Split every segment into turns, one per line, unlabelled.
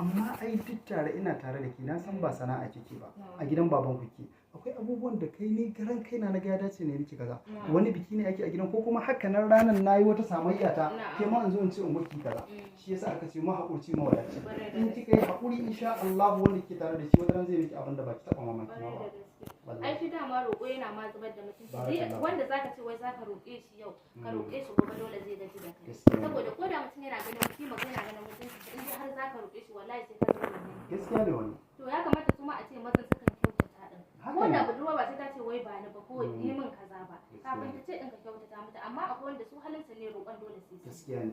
Amma ai duk tare ina tare da ke, na san ba sana'a kike ba, a gidan baban ku ke. Akwai abubuwan da kai ni garan kaina na ga ya dace ne miki kaza. Wani biki ne ake a gidan, ko kuma haka nan ranar nayi wata samayya ta, ke ma in zo in ce in miki kaza. Shi yasa aka ce mahaƙurci mawadaci.
Kwarai da
In
gaske.
kika yi haƙuri, insha Allah wanda ke tare da shi wata ran zai miki abin da ba ki taɓa mamaki ma
Kwarai
ba.
da gaske. Ai
Wallahi.
shi dama roƙo yana ma zubar da mutunci.
Barakallahu.
Wanda zaka ce wai zaka roƙe shi yau, ka roƙe shi gobe, dole zai gaji da kai.
Gaskiya ne.
Saboda ko da mutum yana ganin kima ko yana ganin mutunci, in dai har zaka roƙe shi, wallahi sai ka zubar da mutunci.
Gaskiya ne wannan.
To ya kamata su ma a ce mazan sukan kyautata din.
Haka
Ko da
ne.
budurwa ba sai ta ce wai ba ni ba ko yi min kaza ba. Kafin
ne.
ta ce din ka kyautata mata, amma akwai wanda su halinsa ne roƙon dole sai su.
Gaskiya ne.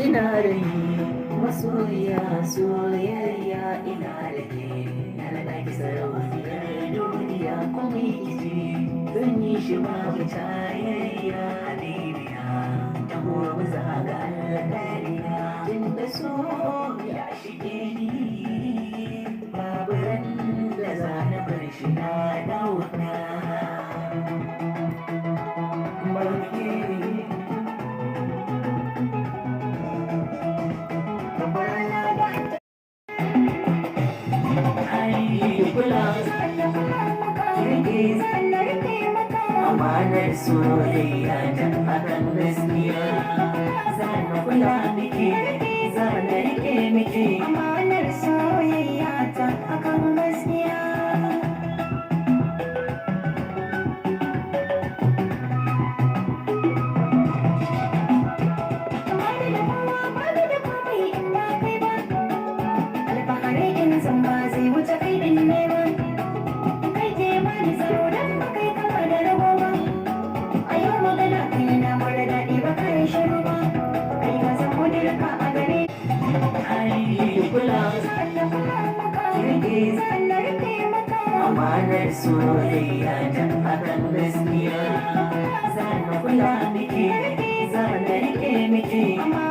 Ina da masoyiya, soyayya ina da ke, na naɗa ki sarauniyar duniya. Komai kici zan yi shi babu tayayya. Habibiya, ta gobe zaga alƙariya, tun da so ya shige ni, babu ran da za na bar shi na ɗauka. Barke. Ai kula, rike amanar soyayya ta akan gaskiya. Zan kula miki, zan rike miki
Amanar soyayya ta akan gaskiya. Bani da kowa, bani da komai in ba kai ba. Alfahari in zan ba zai wuce kai din ne ba. Kai ke bani tsaro dan ba kai kama da rago ba. A yau magana kai na mara daɗi ba kai shiru ba. Kai ka san kudirka a gare.
Ai kula,
Zan na kula maka,
rike
zan na rike maka.
amanar soyayya ta akan gaskiya. Zan kula miki, zan rike miki.
Amanar